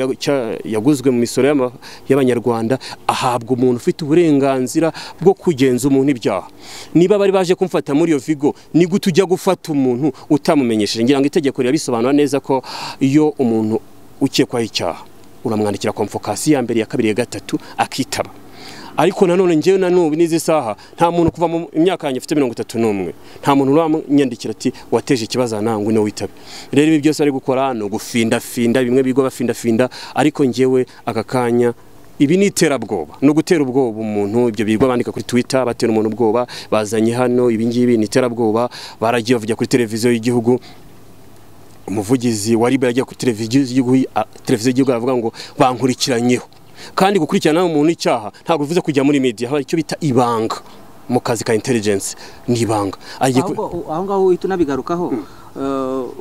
Speaker 5: yaguzwe mu misoro y'abanyarwanda, ahabwa umuntu ufite uburenganzira bwo kugenza umuntu ibyaha. Niba bari baje kumfata muri iyo vigo, ni gute ujya gufata umuntu utamumenyesheje? Ngira ngo itegeko rirabisobanura neza ko iyo umuntu ukekwaho icyaha uramwandikira convocation ya mbere, ya kabiri, ya gatatu, akitaba. Ariko nanone ngewe nanubu n'izi saha nta muntu kuva mu myaka yanjye mfite 31 nta muntu uramnyandikira ati wateje ikibazo nangwe no witabe. Rero ibi byose ari gukora no gufinda finda, bimwe bigo bafinda finda, ariko ngewe aka kanya ibi ni iterabwoba no gutera ubwoba umuntu. Ibyo bigo bandika kuri Twitter batera umuntu ubwoba, bazanye hano ibi ngibi ni iterabwoba, baragiye bavuga kuri televiziyo y'igihugu, umuvugizi wa RIB yagiye kuri televiziyo y'igihugu aravuga ngo bankurikiranyeho. Kandi gukurikirana umuntu icyaha ntabwo bivuze kujya muri media, hari icyo bita ibanga mu kazi ka intelligence, ni ibanga.
Speaker 3: Aho ngaho uhita unabigarukaho.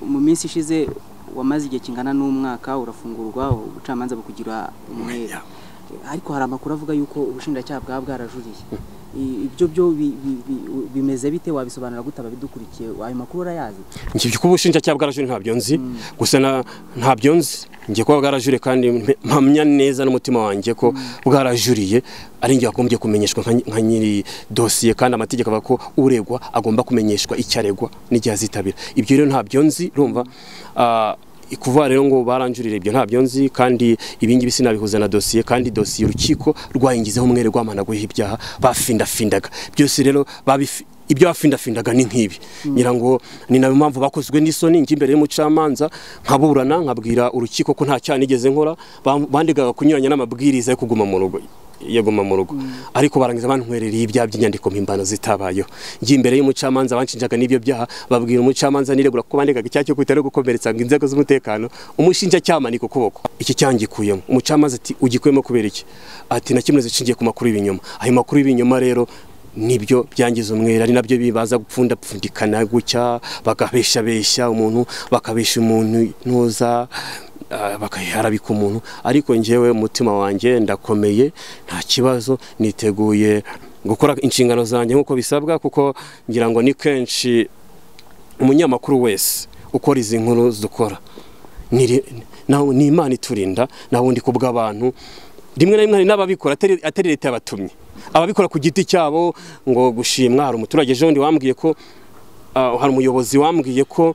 Speaker 3: Mu minsi ishize wamaze igihe kingana n'umwaka urafungurwa, ubucamanza bukugira umwere, ariko hari amakuru avuga yuko ubushinjacyaha bwaba bwarajuriye. Ibyo byo bimeze bite? Wabisobanura gute ababidukurikiye? Ayo makuru urayazi?
Speaker 5: Ngiye kuba ubushinjacyaha bwarajuriye ntabyo nzi, gusa ntabyo nzi ngiye kuba bwarajuriye, kandi mpamya neza n'umutima wanjye ko bwarajuriye, ari ngiye agombye kumenyeshwa nka nyiri dosiye, kandi amategeko avuga ko uregwa agomba kumenyeshwa icyo aregwa n'igihe azitabira. Ibyo rero ntabyo nzi, urumva kuva rero ngo baranjurire ibyo ntabyo nzi, kandi ibingibi sinabihuza na dosiye, kandi dosiye urukiko rwayingizeho umwere rwamanaguye ibyaha bafindafindaga byose. Rero ibyo bafindafindaga ni nk'ibi, ngira ngo ni nayo mpamvu bakozwe n'isoni. Njye imbere y'umucamanza nkaburana nkabwira urukiko ko nta cyaha nigeze nkora, bandigaga kunyuranya n'amabwiriza yo kuguma mu rugo. yaguma mu rugo. Ariko barangiza bantwerereye ibyaha by'inyandiko mpimbano zitabayeho. Ngiye imbere y'umucamanza banshinjaga n'ibyo byaha, babwira umucamanza niregura ko bandegaga icyaha cyo kwita no gukomeretsa ngo inzego z'umutekano, umushinjacyaha amanika ukuboko. Iki cyangikuyemo. Umucamanza ati ugikuyemo kubera iki? Ati na kimwe zishingiye ku makuru y'ibinyoma. Ayo makuru y'ibinyoma rero nibyo byangiza umwera, ari nabyo bibaza gupfunda pfundikana gutya, bakabesha umuntu, bakabesha umuntu ntuza, bakaharabika umuntu. Ariko njyewe umutima wanjye ndakomeye, nta kibazo, niteguye gukora inshingano zanjye nkuko bisabwa, kuko ngira ngo ni kenshi umunyamakuru wese ukora izi nkuru dukora ni Imana iturinda, nabundi kubw'abantu. Rimwe na rimwe n'ababikora atari leta yabatumye, ababikora ku giti cyabo ngo gushimwa. Hari umuturage ejo bundi wambwiye ko hari umuyobozi wambwiye ko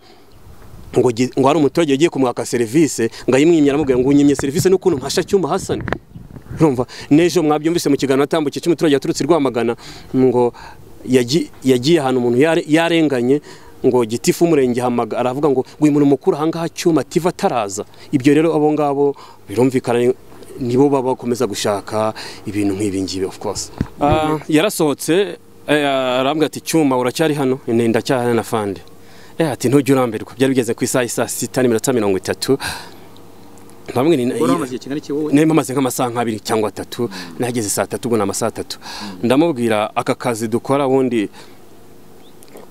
Speaker 5: ngo hari umuturage yagiye kumwaka serivisi ngo ayimwimye, aramubwira ngo unyimye serivisi n'ukuntu mpasha Cyuma Hassan. Urumva n'ejo mwabyumvise mu kiganiro atambukiye cy'umuturage yaturutse Rwamagana ngo yagiye ahantu umuntu yarenganye ngo gitifu umurenge hamaga aravuga ngo uyu muntu mukuru ahangaha Cyuma tiva ataraza. Ibyo rero abo ngabo birumvikana nibo baba bakomeza gushaka ibintu nk'ibi ngibi. Of course yarasohotse arambwira ati Cyuma uracyari hano? Ndacyahana na fande. Ati ntujye urambirwa. Byari bigeze ku isaha saa 6:30. Ndamwe ni nari nk'amasaha nk'abiri cyangwa atatu, nageze saa 3 ubwo n'amasaha 3. Ndamubwira aka kazi dukora wundi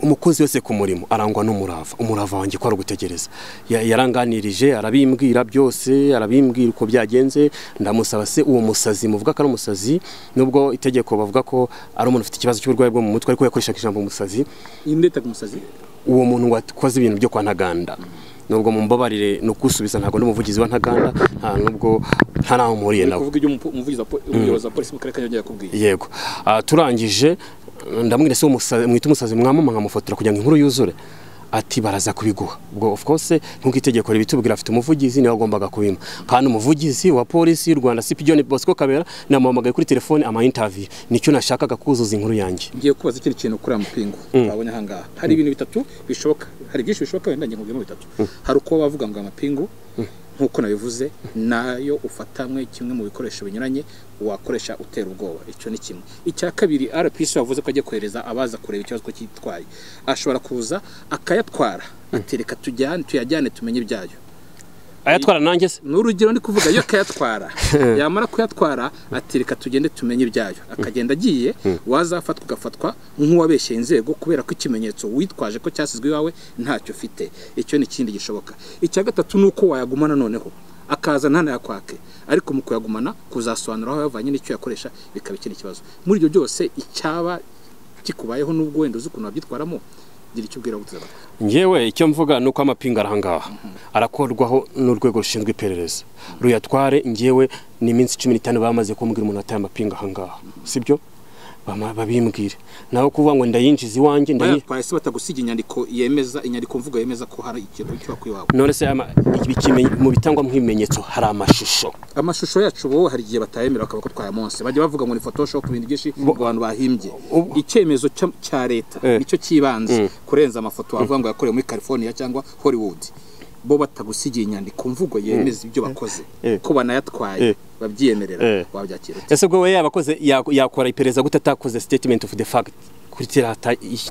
Speaker 5: umukozi wese ku murimo arangwa n'umurava, umurava wanjye ko ari ugutegereza. Yaranganirije arabimbwira byose, arabimbwira uko byagenze. Ndamusaba se uwo musazi muvuga ko ari umusazi, nubwo itegeko bavuga ko ari umuntu ufite ikibazo cy'uburwayi bwo mu mutwe, ariko yakoreshaga ijambo umusazi.
Speaker 1: Indeta umusazi
Speaker 5: uwo muntu wakoze ibintu byo kwa Ntaganda, nubwo mumbabarire no kusubiza ntago n'umuvugizi wa Ntaganda, nta nubwo nta naho mpuriye nawe.
Speaker 1: Kuvuga ibyo umuvugizi wa polisi mu karere ka Nyarugenge yakubwiye.
Speaker 5: Yego. Turangije ndamwira se mwita umusazi mwamama nkamufotora kugira ngo inkuru yuzure. Ati baraza kubiguha. Ubwo of course nkuko itegeko ribitubwira afite umuvugizi niwe agombaga kubima. Kandi umuvugizi wa polisi y'u Rwanda CP John Bosco Kabera namuhamagaye kuri telefone ama interview, nicyo nashakaga kuzuza inkuru yanjye.
Speaker 1: Ngiye kubaza ikindi kintu kuri amapingu twabonye ahangaha. Hari ibintu bitatu bishoboka, hari byinshi bishoboka wenda ngiye nkubwira bitatu. Hari uko bavuga ngo amapingu nkuko nabivuze nayo ufatamwe kimwe mu bikoresho binyuranye wakoresha utera ubwoba, icyo ni kimwe. Icya kabiri RPC yavuze ko agiye kohereza abaza kureba ikibazo ko cyitwaye, ashobora kuza akayatwara atereka tujyane tuyajyane tumenye ibyayo.
Speaker 5: Ayatwara nanjye se
Speaker 1: n'urugero ndi kuvuga yo akayatwara, yamara kuyatwara atereka tugende tumenye ibyayo, akagenda agiye wazafatwa ugafatwa nk'uwabeshye inzego kubera ko ikimenyetso witwaje ko cyasizwe iwawe ntacyo ufite. Icyo ni kindi gishoboka. Icya gatatu nuko wayagumana noneho akaza ntanayakwake, ariko mu kuyagumana kuzasobanura aho yavanye n'icyo yakoresha bikaba ikindi kibazo. Muri ibyo byose icyaba kikubayeho nubwo wenda uzi ukuntu wabyitwaramo, gira icyo ubwira guteza.
Speaker 5: Ngewe icyo mvuga nuko amapinga arahangaha arakorwaho n'urwego rushinzwe iperereza ruyatware. Ngewe ni iminsi 15 bamaze kumbwira umuntu ataye amapinga ahangaha, sibyo babimbwire. Naho kuvuga ngo ndayinjiza iwanjye
Speaker 1: ndayatwaye se batagusiga inyandiko yemeza, inyandiko mvugo yemeza ko hari ikintu cyo kwiwawe.
Speaker 5: None se mu bitangwa nk'ibimenyetso hari amashusho,
Speaker 1: amashusho yacu bo hari igihe batayemera bakaba ko twayamonse, bajya bavuga ngo ni photoshop ibintu byinshi ngo abantu bahimbye. Icyemezo cya leta nicyo kibanze kurenza amafoto bavuga ngo yakorewe muri California cyangwa Hollywood. Bo batagusigiye inyandiko mvugo yemeza ibyo bakoze ko banayatwaye babyiyemerera wabyakira.
Speaker 5: Ese ubwo we yabakoze yakora iperereza gute atakoze statement of the fact kuri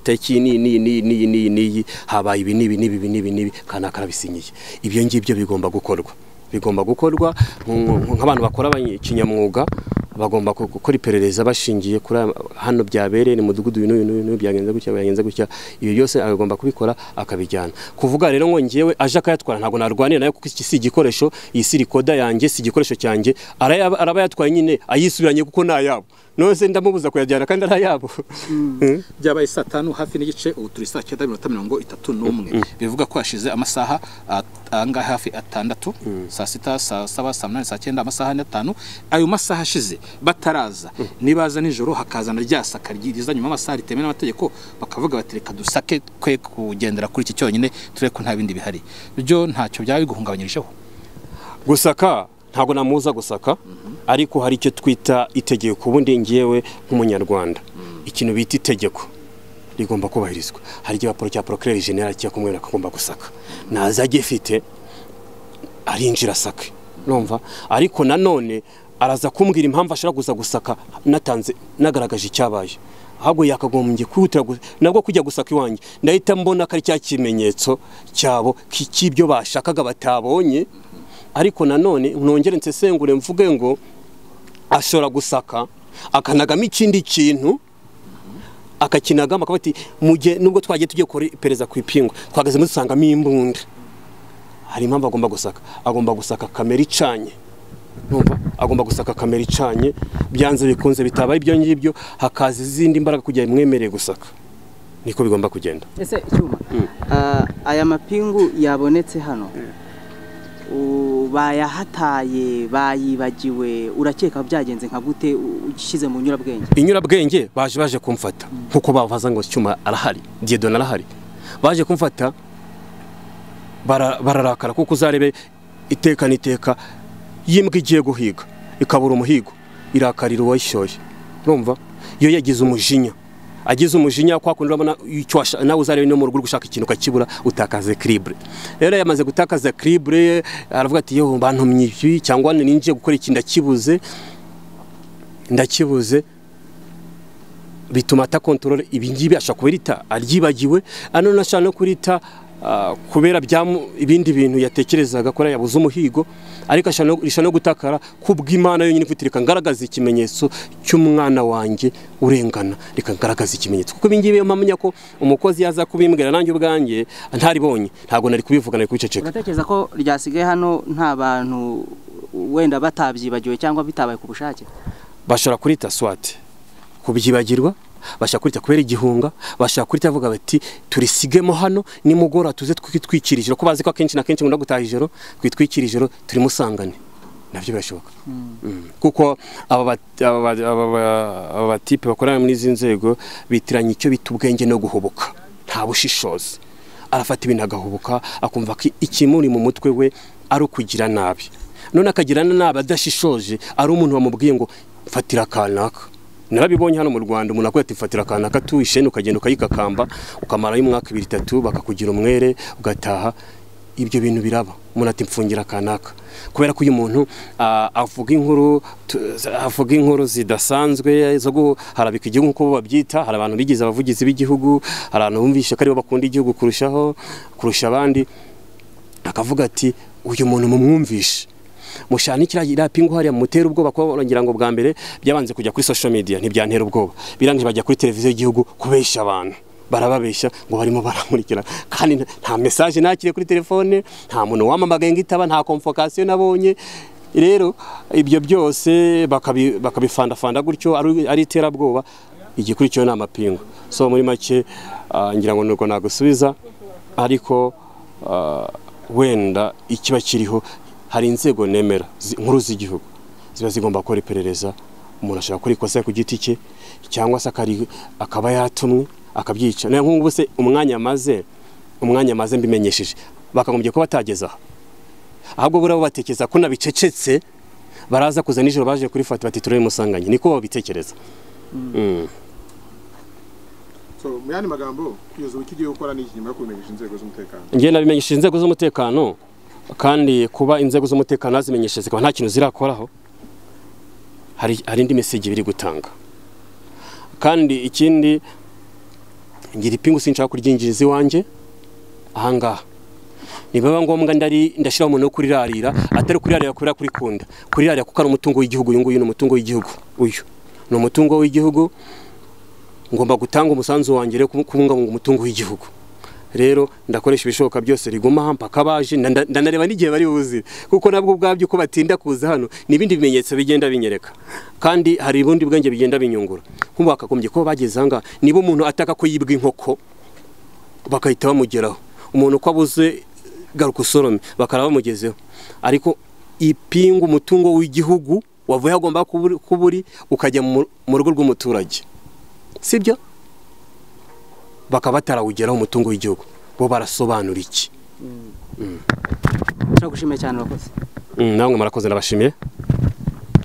Speaker 5: tariki ni ni ni ni ni ni habaye ibi nibi nibi nibi nibi kana karabisinyiye. Ibyo ngibyo bigomba gukorwa, bigomba gukorwa nk'abantu bakora kinyamwuga, bagomba gukora iperereza bashingiye kuri hano byabereye ni mudugudu uyu n'uyu byagenze gutya byagenze gutya. Ibyo byose agomba kubikora akabijyana. Kuvuga rero ngo ngewe aje akayatwara ntago narwanira nayo, kuko iki si igikoresho, iyi si recorder yanjye, si igikoresho cyanjye. Araba yatwaye nyine ayisubiranye kuko nayabo. None se ndamubuza kuyajyana kandi arayabo.
Speaker 1: Byabaye saa 5 hafi n'igice, ubu turi saa 9:31, bivuga ko hashize amasaha angahe hafi 6, saa 6, saa 7, saa 8, saa 9, amasaha 5. Ayo masaha ashize bataraza, nibaza nijoro hakazana rya saka ryiriza nyuma amasaha ritemewe n'amategeko, bakavuga bati reka dusake kwe kugendera kuri iki cyonyine tureke ko nta bindi bihari. Byo ntacyo byaba biguhungabanyijeho.
Speaker 5: Gusaka ntago namuza gusaka, ariko hari icyo twita itegeko. Ubundi ngiyewe nk'umunyarwanda ikintu bita itegeko rigomba kubahirizwa. Hari igipapuro cya procureur general cyakumwera kagomba gusaka, naza agifite arinjira sake, urumva. Ariko nanone Araza kumbwira impamvu ashobora kuza gusaka natanze nagaragaje icyabaye. Ahubwo yakagombye kwihutira nabwo kujya gusaka iwanjye, ndahita mbona ko ari cya kimenyetso cyabo cy'ibyo bashakaga batabonye. Ariko nanone nongere nsesengure mvuge ngo ashobora gusaka akanagamo ikindi kintu, akakinagamo akaba ati mujye, nubwo twagiye tugiye gukora iperereza ku ipingu twageze muri dusangamo imbunda. Hari impamvu agomba gusaka, agomba gusaka kamera icanye. Numva agomba gusaka kamera icanye, byanze bikunze bitabaye ibyo ngibyo hakaza izindi mbaraga kugira imwemereye gusaka. Niko bigomba kugenda.
Speaker 3: Ese Cyuma, aya mapingu yabonetse hano bayahataye, bayibagiwe, urakeka byagenze nka gute ushyize mu nyurabwenge?
Speaker 5: Inyurabwenge baje kumfata nkuko bavuza ngo Cyuma arahari, Dieudonné arahari. Baje kumfata bararakara, kuko uzarebe iteka n'iteka yimbwa igiye guhiga ikabura umuhigo irakarira uwayishoye. Urumva iyo yagize umujinya, agize umujinya kwa kundi urabona icyo nawe uzarebe no mu rugo gushaka ikintu ukakibura, utakaza equilibre. Rero yamaze gutakaza equilibre, aravuga ati yo bantumye ibi cyangwa ninjiye gukora iki ndakibuze, bituma atakontorora ibi ngibi, ashaka kubirita aryibagiwe, anone ashaka no kurita kubera ibindi bintu yatekerezaga ko yabuze umuhigo. Ariko ashaka no gutakara kubw'Imana yonyine ifutirika ngaragaza ikimenyetso cy'umwana wanjye urengana, reka ngaragaza ikimenyetso. Kuko ibingibi iyo mpamya ko umukozi yaza kubimbwira nanjye ubwanjye ntaribonye, ntago nari kubivuga, nari kubiceceka.
Speaker 3: Uratekereza ko ryasigaye hano nta bantu wenda batabyibagiwe cyangwa bitabaye ku bushake?
Speaker 5: Bashobora kurita swat kubyibagirwa, bashaka kurita kubera igihunga, bashaka kurita avuga bati turisigemo hano nimugora tuze twitwikira ijoro, ko bazi ko akenshi na kenshi ngunda gutaha ijoro, twitwikira ijoro turimusangane, navyo birashoboka. Kuko aba batipe bakorana muri izi nzego bitiranye icyo bita ubwenge no guhubuka, nta bushishozi. Arafata ibintu agahubuka, akumva ko ikimuri mu mutwe we ari ukugira nabi, none akagira nabi adashishoje, ari umuntu wamubwiye ngo fatira kanaka. Narabibonye hano mu Rwanda, umuntu akwita fatira kanaka tuishene, ukagenda ukayikakamba ukamara y'umwaka 2 3 bakakugira umwere ugataha. Ibyo bintu biraba, umuntu ati mfungira kanaka kubera ko uyu muntu avuga inkuru zidasanzwe zo guharabika igihugu nkuko babyita. Hari abantu bigize abavugizi b'igihugu, hari abantu bumvishe ko ari bo bakunda igihugu kurushaho kurusha abandi, akavuga ati uyu muntu mumwumvishe mushana ikira pingu hariya mutera ubwoba, ko ngira ngo bwa mbere byabanze kujya kuri social media ntibyantera ubwoba, birangije bajya kuri televiziyo y'igihugu kubesha abantu, barababesha ngo barimo baramurikira, kandi nta message nakire kuri telefone, nta muntu wamamagaye ngitaba, nta convocation nabonye. Rero ibyo byose bakabifandafanda gutyo, ari iterabwoba, igikurikiyo ni amapingu. So muri make ngira ngo nuko nagusubiza, ariko wenda ikiba kiriho hari inzego nemera nkuru z'igihugu ziba zigomba gukora iperereza. Umuntu ashobora gukora ikosa ku giti cye cyangwa se akaba yatumwe akabyica. Nayo nk'ubu se umwanya maze mbimenyesheje bakagombye ko batageza aha, ahubwo burabo batekereza ko nabicecetse, baraza kuza nijoro baje kurifata bati turabimusanganye, niko babitekereza.
Speaker 4: So mu yandi magambo kugeza ubu kigiye gukora n'iki nyuma yo kubimenyesha inzego z'umutekano?
Speaker 5: Ngiye nabimenyesha inzego z'umutekano, kandi kuba inzego z'umutekano azimenyesheje zikaba nta kintu zirakoraho, hari indi message biri gutanga. Kandi ikindi, ngira ipingu sinshaka kuryinjiriza iwanjye ahangaha, nibaba ngombwa ndashira umuntu wo kurirarira, atari kurirarira kubera kurikunda, kurirarira kuko ari umutungo w'igihugu. Uyu nguyu ni umutungo w'igihugu, uyu ni umutungo w'igihugu, ngomba gutanga umusanzu wanjye rero kubungabunga umutungo w'igihugu. Rero ndakoresha ibishoboka byose riguma mpaka baje, ndanareba n'igihe bari buze, kuko nabwo ubwabyo uko batinda kuza hano nibindi bimenyetso bigenda binyereka, kandi hari ibundi bwenge bigenda binyungura. Nkubu bakagombye ko bageze aha ngaha, niba umuntu ataka ko yibwa inkoko bakahita bamugeraho, umuntu uko abuze garuka usorome bakaraba bamugezeho. Ariko ipingu umutungo w'igihugu wavuye agomba kuburi ukajya mu rugo rw'umuturage, sibyo? Bakaba batarawugeraho umutungo w'igihugu, bo barasobanura iki?
Speaker 3: Turagushimiye cyane, urakoze.
Speaker 5: Namwe murakoze, ndabashimiye.